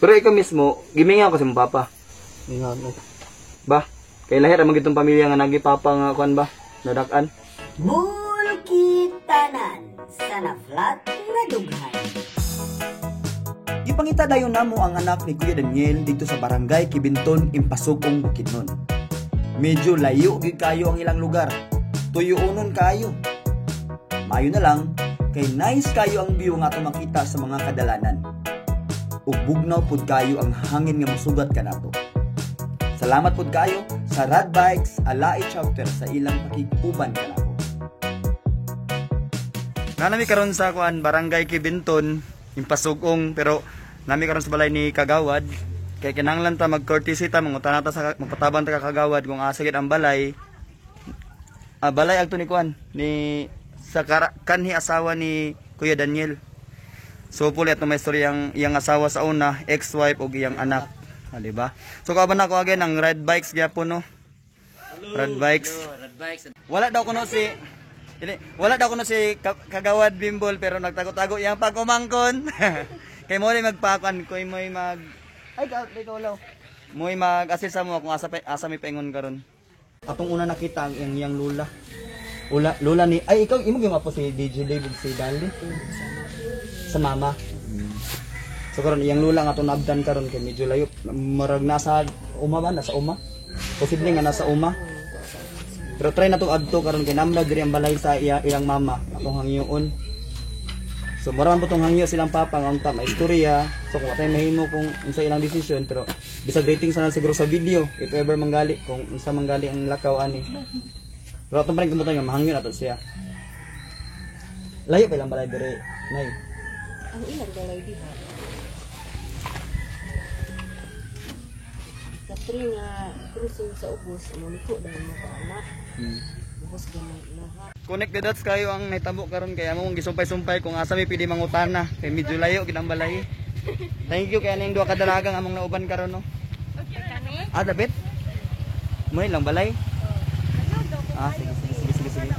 Pero ikaw mismo, gimingaw ka sa imong papa. Nga no. Ba? Kay lahi ra man gitong pamilya nga nagi papa nga kuan ba? Nadak-an. Bulkitanan sa naflat nga dughan. Gipangita dayon namo ang anak ni Kuya Daniel dito sa Barangay Kibinton, Impasugong, Bukidnon. Medyo layo gid kayo ang ilang lugar. Tuyoonon kayo. Mayo na lang kay nice kayo ang view nga ato makita sa mga kadalanan. Ug bugnaw pud kayo ang hangin nga mosugat kanato. Salamat pud kayo sa Rad Bikes Alae Chapter sa ilang pakiguban kanako. Nanami karon sa kuan Barangay Kibinton, Impasugong, pero nami karon sa balay ni Kagawad. Kay kinahanglan ta mag courtesy ta, mangutana ta sa magpatabang ta ka Kagawad kung asa gid ang balay. Ah, balay agto ni kuan ni sa kanhi asawa ni Kuya Daniel. So puli at may istorya ang iyang asawa sa una, ex-wife ug iyang anak. Ah, di ba? So kauban nako again ang Red Bikes gyapon, no. Red Bikes. Wala daw kuno si Dili, wala daw kuno si Kagawad Bimbol pero nagtago-tago iyang pagkumangkon. Kay mo rin magpakuan, koy mo'y mag ay ka ikaw law. Mo'y mag-assist sa mo kung asa pa, asa mi paingon karon. Atong una nakita ang iyang iyang lula. Ula, lula ni ay ikaw imo gyud apo si DJ David si Dali. Sa mama. So karon iyang lula nga atong naabdan karon kay medyo layo, murag nasa uma ba, nasa uma. Posible nga nasa uma. Pero try na to adto karon kay namlaw diri ang balay sa iya, iyang mama atong hangyoon. So mura man po tong hangyo silang papa nga unta may istorya. So kung atay mahimo kung unsa ilang decision, pero bisag rating sana siguro sa video if ever manggali kung unsa manggali ang lakaw ani. Pero atong pa rin kumutan nga mahangyo na to siya. Layo pa ilang balay diri, nay? Ang ilang balay diha. Katri nga crossing sa ubos, mo niko dahil mo anak. Ubos gamay ilaha. Connect the dots kayo ang nahitabo karon kay amo mong gisumpay-sumpay kung asa mi pili mangutana kay medyo layo gid ang balay. Thank you kay aning duha ka dalaga nga among nauban karon, no. Ah, dapit? Mo lang balay? Ah, sige, sige, sige, sige, sige.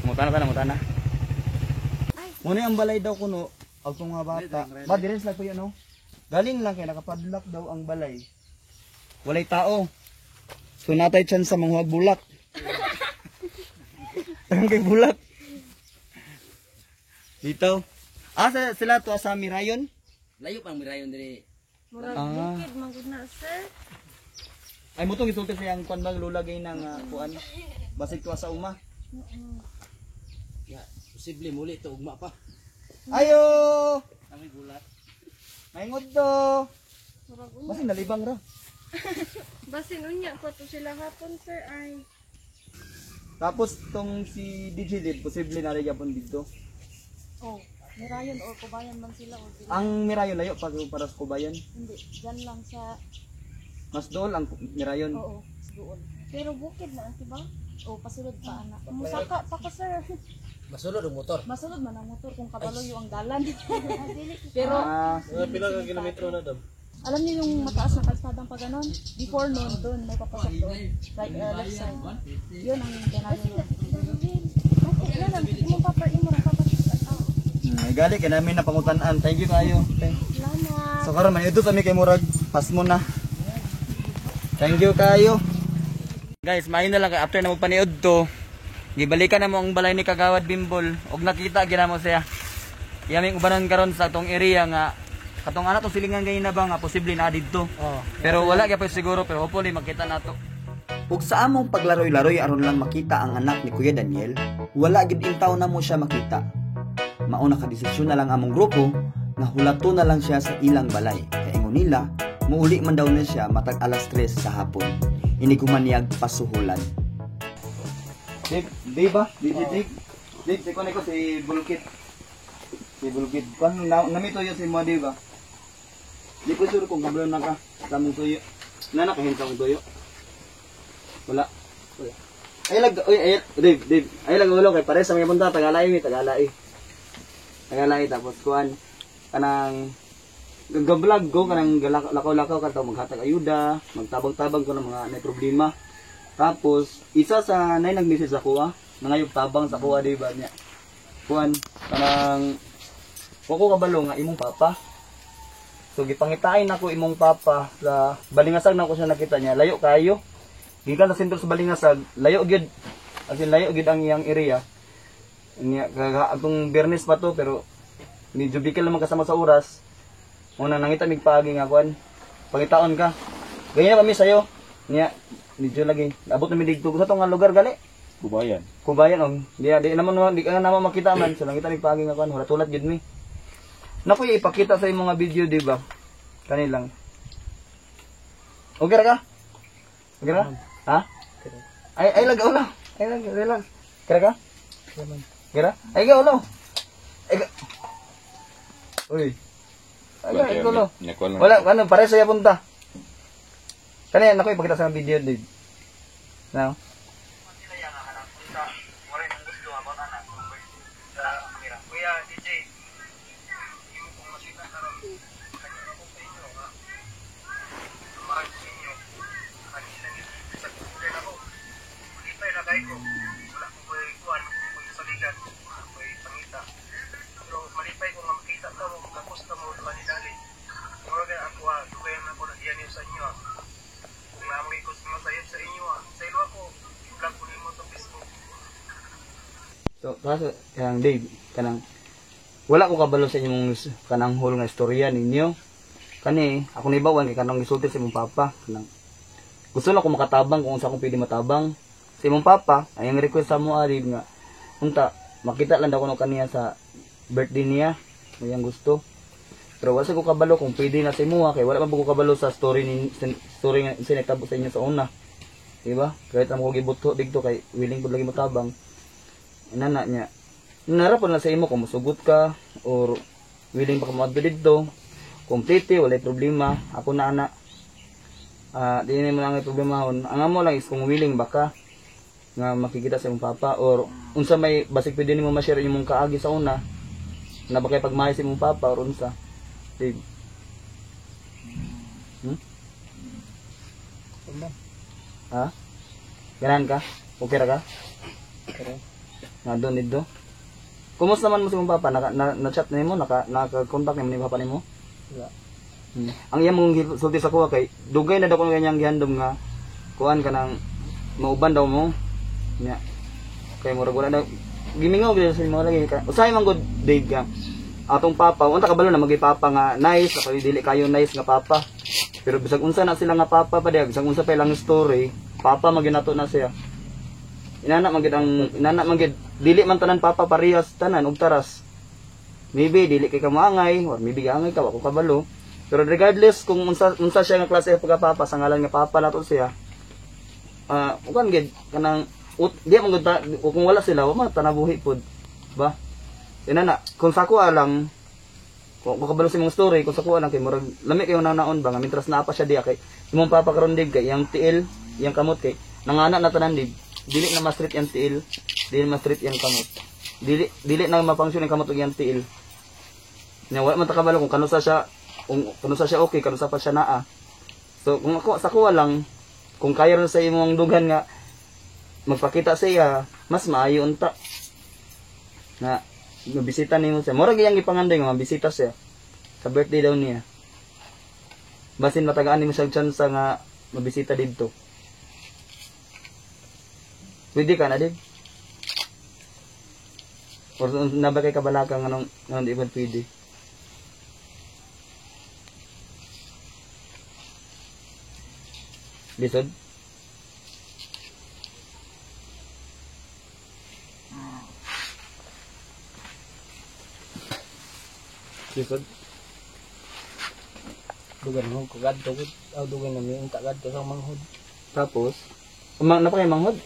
Mutana ta na, mutana. Muna ang balay daw kuno, ang nga bata. Ba, dire sila kuya, no? Galing lang kay nakapadlock daw ang balay. Walay tao. So natay chance sa mga bulak. Ang kay bulak. Dito. Ah, sila to sa Mirayon? Layo pang mirayon diri. Murag Ah. bukid man gud na, sir. Ay mo tong gisulti sa iyang kuan bang lula gay nang kuan. Basig to sa uma. Ya, posible muli to ugma pa. Ayo! Ang gulat. Maingod to. Murag unya. Basin nalibang ra. Basin unya pa to sila hapon, sir, ay. Tapos tong si DJ Lid, posible na rin yapon dito. Oh, Mirayon or Kubayan man sila or dili. Ang Mirayon layo pa para sa Kubayan. Hindi, dyan lang sa, Mas dool ang Mirayon. oo, sa doon. Pero bukid na anti ba? Oh, pasulod pa anak. Musaka pa ka, sir. Masulod ang motor. Masulod man ang motor kung kabaloyo ang dalan. Pero Ah, Pila ka kilometro na dam? alam niyo yung mataas na kalsadang pa ganon? Before noon, doon may papasok doon. Right, left side. Yun ang ganayo nun. Bakit na lang imong papa imo ra papa. Ay gali kay namin napangutanan. Thank you kayo. Thank. Salamat. So karon man kami kay murag pas mo na. Thank you kayo. Guys, maayo na lang kay after na mo paniud to. Gibalikan na mo ang balay ni Kagawad Bimbol og nakita gina mo siya. Yaming ubanan karon sa atong area nga katong anak tong silingan gay na ba nga posible na didto. Oh. Pero wala gyud pa siguro, pero hopefully makita nato. Ug sa among paglaroy-laroy aron lang makita ang anak ni Kuya Daniel, wala gid intaw na mo siya makita. Mao nakadesisyon na lang among grupo nga hulato na lang siya sa ilang balay. Kay ingon nila, muuli man daw na siya matag alas 3 sa hapon. Inig humaniyag pasuhulan. Dave, Dave ba? DJ Dave? Dave, si ko si Bulkit. Si Bulkit. Kung na, namito yun si mo, Dave ba? Di ko sure kung kabalo na ka sa mong tuyo. Na nakahin sa mong tuyo. Wala. Wala. Ay lag, oy, ay, Dave, Dave. Ay lag ulo kay pare sa mga punta tagalay mi, tagalay. Tagalay tapos kuan kanang gablog ko kanang lakaw-lakaw ka to maghatag ayuda, magtabang-tabang ko ng mga may problema. Tapos isa sa nay nag-message ako ah, nangayog tabang sa kuha di ba niya. Kuan kanang wa ko kabalo nga imong papa. So gipangitain nako imong papa sa Balingasag na ko siya nakita niya. Layo kayo. Gikan sa sentro sa Balingasag, layo gyud. As in layo gyud ang iyang area. Niya atong Biyernes pa to, pero medyo bikil naman kasama sa oras. Una nangita mig paagi nga kuan. Pangitaon ka. Ganyan kami sayo. Niya medyo lagi abot na mi didto sa tong nga lugar gali. Kubayan. Kubayan og di naman di ka naman makita man, so nangita mig paagi nga kuan, hulat-hulat gyud mi. Naku, ipakita sa imong mga video, di ba? Kanilang. Okay ra ka? Okay ra? Ha? Ay ay lag ulo. Ay lag, relax. Kira ka? Kira? Ay ga ulo. Ay ga. Uy. Ay ga, ay ulo. Wala, ano, pare sa punta. Kani nako ipakita sa video, dude. Now. So, kaso, kanang Dave, kanang, wala ko kabalo sa inyong kanang whole nga istorya ninyo. Kani, ako naibawan kay kanang gisulti sa imong papa. Kanang, gusto na ko makatabang kung unsa akong pwede matabang. Sa imong papa, ay ang request sa mo, Dave, nga, unta, makita lang daw ko kaniya sa birthday niya. May ang gusto. Pero wala sa ko kabalo kung pwede na sa imuha, kay wala man ko kabalo sa story ni story nga sinagtabo sa inyo sa una. Diba? Kahit ang ko gibuto didto kay willing pud lagi motabang. Inana niya. Narapon na sa imo kung musugot ka or willing pa ka moadto didto. Complete, walay problema. Ako na ana. Di na mo lang ang problemahon. Ang amo lang is kung willing ba ka nga makikita sa imong papa or unsa may basig pwede nimo ma-share imong kaagi sa una na ba kay pagmahay sa imong papa or unsa. Dave. Ha? Ganahan ka? Okay ra ka? Okay. Nga doon dito. Kumusta man mo sa imong papa? Na-chat na nimo? Naka-contact nimo ni papa nimo? Wala. Ang iyang mong sulti sa kuha kay dugay na daw ko kanyang gihandom nga kuan ka nang mauban daw mo. Nya. Kay murag wala daw gimingaw gyud sa imo lagi ka. Usahay man gud Dave ka. Atong papa, unta kabalo na magay papa nga nice, ako dili kayo nice nga papa. Pero bisag unsa na sila nga papa pa diha, bisag unsa pa ilang story, papa magyud nato na siya. Inana man gyud dili man tanan papa parehas tanan og taras. Maybe dili kay ka moangay or maybe gaangay ka, wa ko kabalo. Pero regardless kung unsa siya nga klase og pagkapapa, sa ngalan nga papa nato siya. Ukan gyud kanang di man gud kung wala sila wa man tanabuhi pud. Ba? Inana, kung sa kuha lang kung kabalo sa imong story, kung sa kuha lang kay murag lami kayo naon ba nga mintras naa pa siya diha kay imong papa karon dig kay iyang tiil, iyang kamot kay nangana na tanan dig. Dili na ma-street yang tiil, dili na ma-street yang kamot. Dili na ma-function ang kamot ug iyang tiil. Nya wala man ta kabalo kung kanusa siya, kung kanusa siya okay, kanusa pa siya naa. So kung ako sa kuha lang, kung kaya ron sa imong dugan nga magpakita sa iya, mas maayo unta. Na mabisita nimo siya. Murag iyang gipangandoy nga mabisita siya sa birthday daw niya. Basin matagaan nimo siya chance nga mabisita didto. Pwede ka na, Dave? Or na ba kay kabalaka nga nung di ba pwede? Lisod? Lisod? Dugan mo ko gadto ko. Aw dugan na mi unta gadto sa manghod. Tapos, napa kay manghod?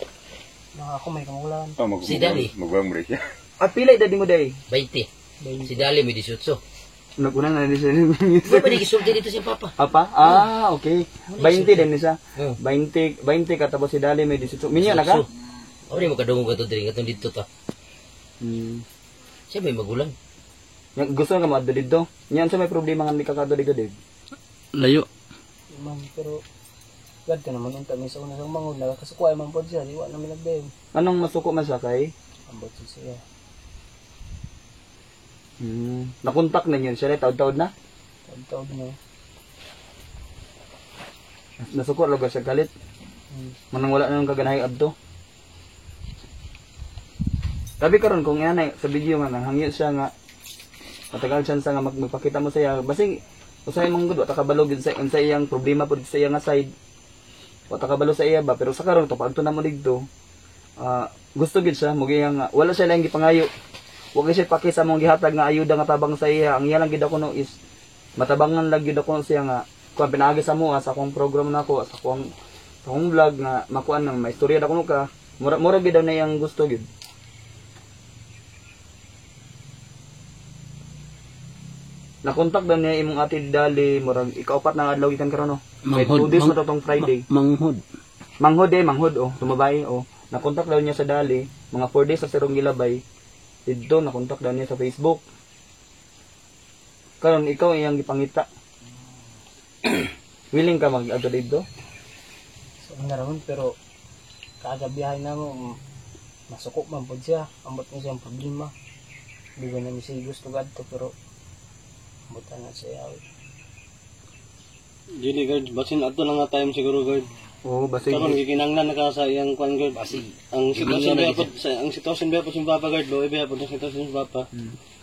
Naka ako may kamulan. Oh, Si Dali. Magwang mo rin siya. At pila edad mo day? 20. Si Dali may 18. Naguna na din siya. Uy, pa gisulti dito si papa. Apa? Ah, okay. 20 din siya. Oh. 20 ka tapos si Dali may 18. Minyo na ka? Ako di mo kadungog ato diri ngatong dito ta. Siya may magulang. Gusto ka moadto dito? Nya unsa may problema nga di ka kadto dito, Dave? Layo. Ma'am, pero gadto naman unta mi sa una sa manghod nakakasukuay man pod siya, di wa na mi nagdayon. Anong masuko man siya kay? Ambot siya siya. Nakontak na niyo siya, taod-taod na? Taod-taod na. Nasuko lugar siya galit. Manang wala na nang kaganahay adto. Sabi karon kung yan sa video nga nanghangyo siya nga matagal chance nga magpakita mo siya basing usahay mong gud wa ta kabalo gid sa unsa iyang problema pud sa iya nga side. Wa ta kabalo sa iya ba pero sa karon to pagto na mo didto. Gusto gid siya mo nga wala siya lang gipangayo. Wa gyud siya paki sa mong gihatag nga ayuda nga tabang sa iya. Ang iya lang gid ako no is matabangan lang gyud ako siya nga kuan pinaagi sa mo sa akong program nako sa akong vlog nga makuan nang maistorya na kuno ka. Mura mura gid daw na iyang gusto gid. Nakontak daw niya imong ate Dali, murag ikaupat na adlaw gikan karon no. May Manghod, 2 days na to tong Friday. Manghod. Manghod eh, manghod oh, tumabay oh. Nakontak daw niya sa Dali, mga 4 days sa sirong gilabay. Didto nakontak daw niya sa Facebook. Karon ikaw iyang gipangita. Willing ka mag-adto didto? So naramon pero kagabihay na mo masuko man pud siya. Ambot na siyang problema. Di ba na siya gusto gadto pero ambot na siya. Dili guard, basin ato na nga time siguro guard. Oo, basig. Karon gikinahanglan na ka sa iyang kwan guard. Basig. Ang sitwasyon Gimingaw na ba pod sa ang sitwasyon ba pod sa papa guard, lo iba pod ang sitwasyon sa papa.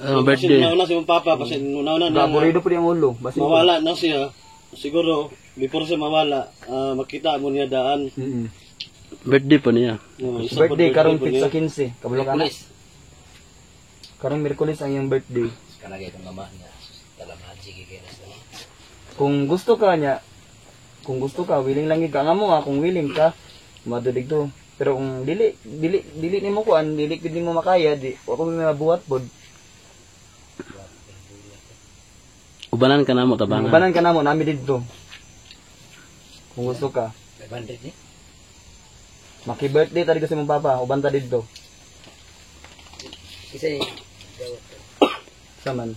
Birthday. Basin nauna si mong papa, basin nauna na. Gaburido pud yung ulo, basig. Mawala na siya. Siguro before siya mawala, makita mo niya daan. Birthday po niya. No, isa pod Birthday karon po niya. pizza 15. Kabalo ka na. Miyerkules. Karong Miyerkules ang iyang birthday. Kalagay itong mama niya. Talamahan sige kay nas na. Kung gusto ka niya, kung gusto ka, willing lang gid ka nga mo kung willing ka, moadto didto. Pero kung dili dili dili nimo kuan, dili gid nimo makaya, di wa ko may mabuhat pod. Ubanan ka na mo tabangan. Ubanan ka namo nami didto. Kung gusto ka, 500 eh. maki-birthday tadi kasi mong papa, uban ta didto. Isa eh. Saman.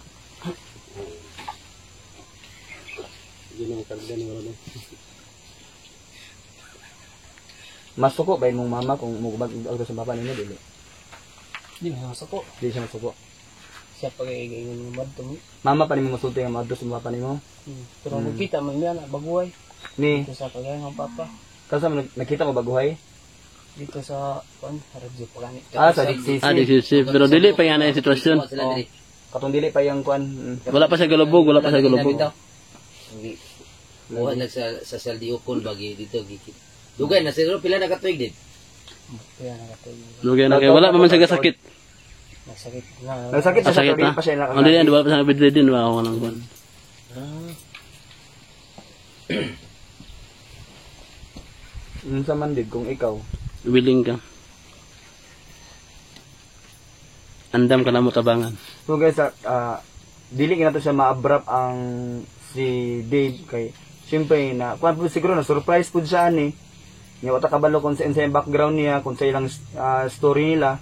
Di na makarga ni wala. Masuko ba imong mama kung mugubag og sa papa ninyo dili? Di na masuko. Dili siya masuko. Siya pag ingon mo madto mo. Mama pa nimo mosulti nga moadto sa papa nimo. Pero magkita man niya na baguhay. Ni, Dito sa kagaya ng papa. kasi man nakita mo baguhay? Dito sa kuan radyo pa gani. Ah, sa Dixie. Ah, di pero dili pa yan ang sitwasyon. Sila diri. Katong dili pa yung kuan. Wala pa siya galubog, wala pa siya galubog. Buhat lang sa Saldiocon bagi dito gikit. Dugay na siguro pila na katuig din. Kaya nakatuig. Lugay na kay wala pa man siya gasakit. Nasakit na. Nasakit siya Ah, sakit pero dili na. pa siya Ang dili wala pa siya bedridden, wala ko nang kuan. Unsa man dig kung ikaw. Willing ka. Andam ka na mo tabangan. So guys, dili na to siya ma-abrupt ang si Dave kay siyempre na kuan po siguro na surprise pud siya ani. Nya wa ta kabalo kung sa yung background niya, kung sa ilang story nila.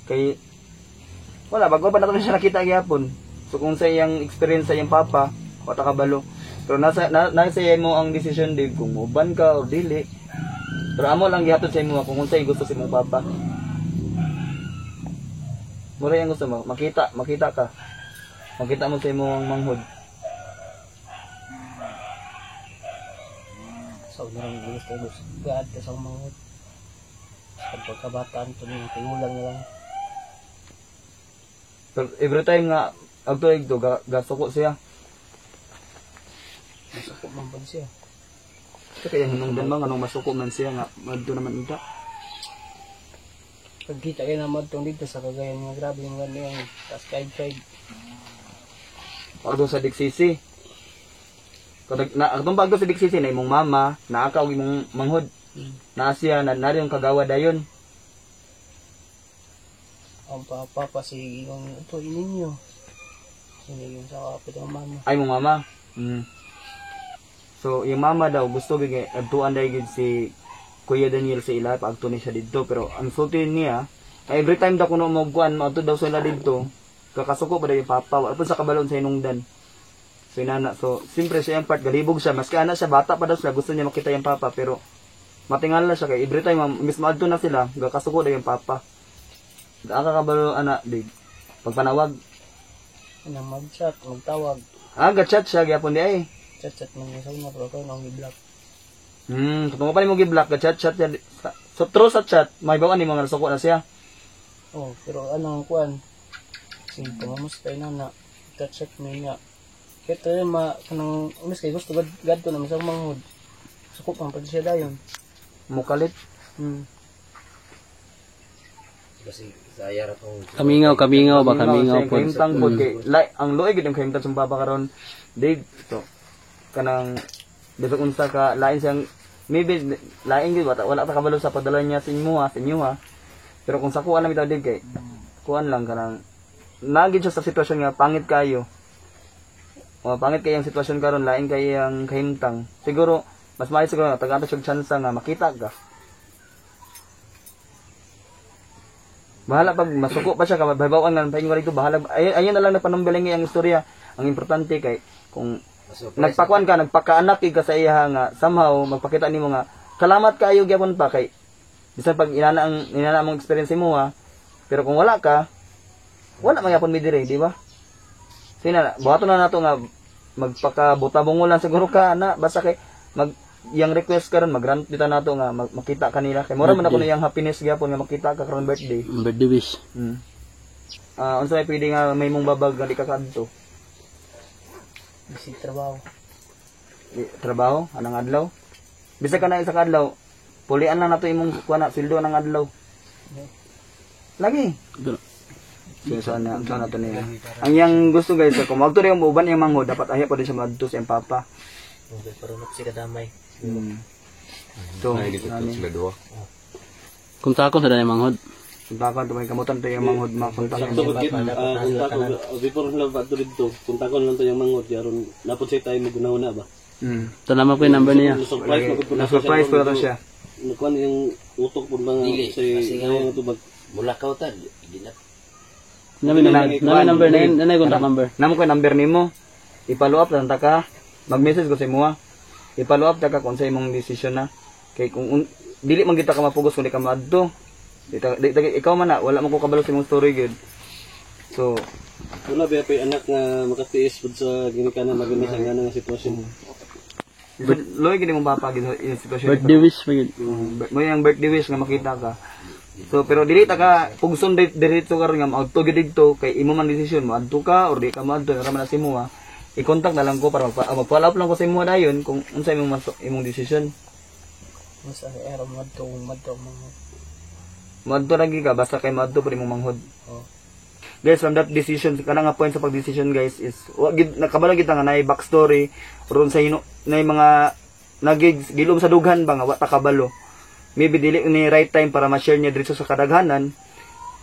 Kay wala bago pa na to siya nakita gyapon. So kung sa iyang experience sa iyang papa, wa ta kabalo. Pero nasa nasa imo ang decision Dave kung moban ka or dili. Pero amo lang gihatod sa imo kung unsay gusto sa imong papa. Mura yung gusto mo, makita, makita ka. Makita mo sa imong manghod. So naram gusto gusto gaad ka sa manghod. Sa pagkabataan to ni tigulang na lang. Pero every time nga agtuig to gasuko siya. Masuko man pud siya. Sa kaya hinungdan man anong masuko man siya nga madto naman unta. Pagkita kay na madtong dito sa Cagayan nga grabe yung ganyan tas kay Pagdo sa Dixisi. Kadag na atong pagdo sa Dixisi na imong mama, naa ka og imong manghod. Naa siya na nari yung kagawa dayon. Ang papa pa si yung ito ininyo. Sino yung sa kapit ang mama. Ay mong mama. So yung mama daw gusto gid adtuan dai gid si Kuya Daniel sa ila pagto ni siya didto pero ang sulti niya ay every time daw kuno mo kuan moadto daw sila didto kakasuko pa daw yung papa wala pa sa kabalon sa hinungdan. So inana, so siyempre siya yung part galibog siya maski ana siya bata pa daw siya gusto niya makita yung papa pero matingala siya kay every time mis moadto na sila gakasuko daw yung papa. Gaa ka kabalo ana dig pagpanawag Anang mag-chat, magtawag. Ah, ga-chat siya gyapon di ay. Chat-chat man niya sa una pero ako nang i-block. Katong pa nimo gi-block, ga-chat chat siya. So through sa chat, may bawan nimo nga nasuko na siya. Oh, pero ano ang kuan? Sige, pangumusta na na chat-chat mo niya. Kaya ito ma kanang umis kay gusto gad gadto na misang manghud. Suko pang pud siya dayon. Mukalit. Kasi saya ra tong Kamingaw, kamingaw ba kamingaw po. Kahimtang po kay like ang luoy gid ang kahimtang sa papa karon. Dave to kanang bisag unsa ka lain siyang maybe lain gid wala ta kabalo sa padala niya sa inyo ha, sa inyo ha. Pero kung sa kuan lang bitaw Dave kay kuan lang kanang nagid siya sa sitwasyon nga pangit kayo. O pangit kay ang sitwasyon karon, lain kay ang kahimtang. Siguro mas maayo siguro nga tagaan ta siya og chance nga makita ka. Bahala pag masuko pa siya ka mababawan nga paingon dito bahala ayun na lang napanumbeling ang istorya. Ang importante kay kung nagpakuan ka, nagpakaanak ka sa iya nga somehow magpakita nimo nga salamat kaayo gyapon pa kay bisan pag inana ang inana among experience mo ha. Pero kung wala ka, wala man gyapon mi dire, di ba? Sina buhaton na nato nga magpakabutabongo lang siguro ka ana basta kay mag yang request karon mag-grant bitaw nato nga makita kanila kay mura man ako na yang happiness gyapon nga makita ka karon birthday. Birthday wish. Unsa may pwede nga may mong babag nga di ka kadto? Bisig trabaho. Di, trabaho anang adlaw. Bisag ka na isa ka adlaw, pulian lang nato imong kuan na sweldo anang adlaw. Lagi. Pero, So, sana, sana to niya. Ang yang gusto guys, kung magto rin ang uban iyang manghod, dapat ahiya pa din siya madto sa iyang papa. Parunok si kadamay. So, nani. Kung takon sa dani manghod. Kontakan to may kamutan to iyang manghod makontak. Sakto ko gid, kontak ko before na ba dito, kontakon lang to yung manghod aron napod siya tayo magunahuna ba. Tanaman ko yung number niya. Na-surprise magud po na Na-surprise po na to siya. Nakuan yung utok po ba nga Dili, si kasi nga- nga tubag. Mulakaw ta di na Nami number, nami number na yun, nanay contact number. Namo ko yung number nimo. I-follow up lang ta ka. Mag-message ko sa imo ha. I-follow up ta ka kung sa imong desisyon na. Kay kung dili man kita ka mapugos kung di ka maadto. Di ikaw man na wala man ko kabalo sa imong story gyud. So, Wala ba pa anak nga makatiis pud sa ginikanan labi na sa nga nga sitwasyon. Loy gid imong papa gid yung sitwasyon. Birthday wish pa yun. Mo yung birthday wish nga makita ka. So pero dili ta ka pugson diretso karon nga maadto gid didto kay imo man desisyon moadto ka or di ka moadto ra man na sa imo ha. I-contact na lang ko para mag-follow up lang ko sa imo dayon kung unsa imong imong desisyon. Mas ang era madto kung madto mga Moadto ra gyud ka basta kay moadto pa imong manghod. Oh. Guys, from that decision, kana nga point sa pag-decision guys is wa gid nakabalo gid ta nga naay backstory ron sa ino naay mga nagig gilom sa dughan ba nga wa ta kabalo. Maybe dili ni right time para ma-share niya diretso sa kadaghanan.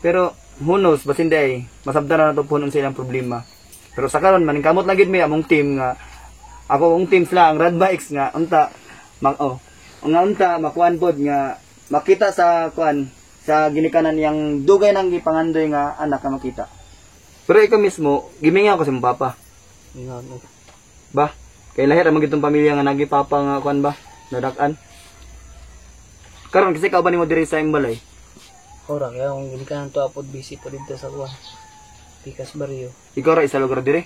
Pero who knows, basin di ay masabtan na nato punon sa ilang problema. Pero sa karon maningkamot lang gid mi among team nga ako ang team sila ang Rad Bikes nga unta nga unta makuan pod nga makita sa kuan sa ginikanan yang dugay nang gipangandoy nga anak nga makita. Pero ikaw mismo, gimingaw ko sa imong papa. Mingaw no. Ba? Kay lahi ra man gid tong pamilya nga nagi papa nga kuan ba? Nadak-an. Karon kasi kauban nimo diri sa imong balay. Ora kaya kung ginikanan to apod busy po dito sa kuan. Pikas baryo. Ikaw ra isa lugar diri.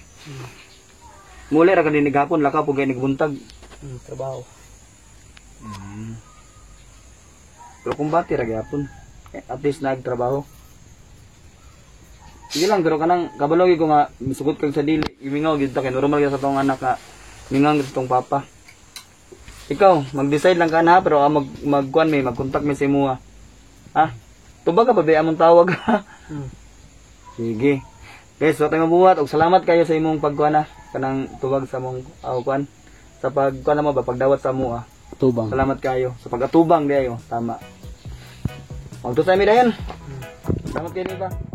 Muli ra ka dinhi gapon lakaw pug kay nagbuntag. Trabaho. Pero kumbati ra gyapon. At least nagtrabaho. Sige lang pero kanang kabalo gyud ko nga misugot kag sa dili, imingaw gyud ta kay normal gyud sa tong anak nga mingaw gyud sa tong papa. Ikaw, mag-decide lang ka na pero magkuan may mag-contact mi sa imo ha. Ha? Tubag ka pa ba among tawag ha? Sige. Guys, wa tayo mabuhat og salamat kayo sa imong pagkuan ha. Kanang tubag sa among kuan sa pagkuan mo ba pagdawat sa amo ha. Tubang. Salamat kayo sa pag-atubang di ayo. Tama. Magto sa mi dayon. Salamat kayo ba.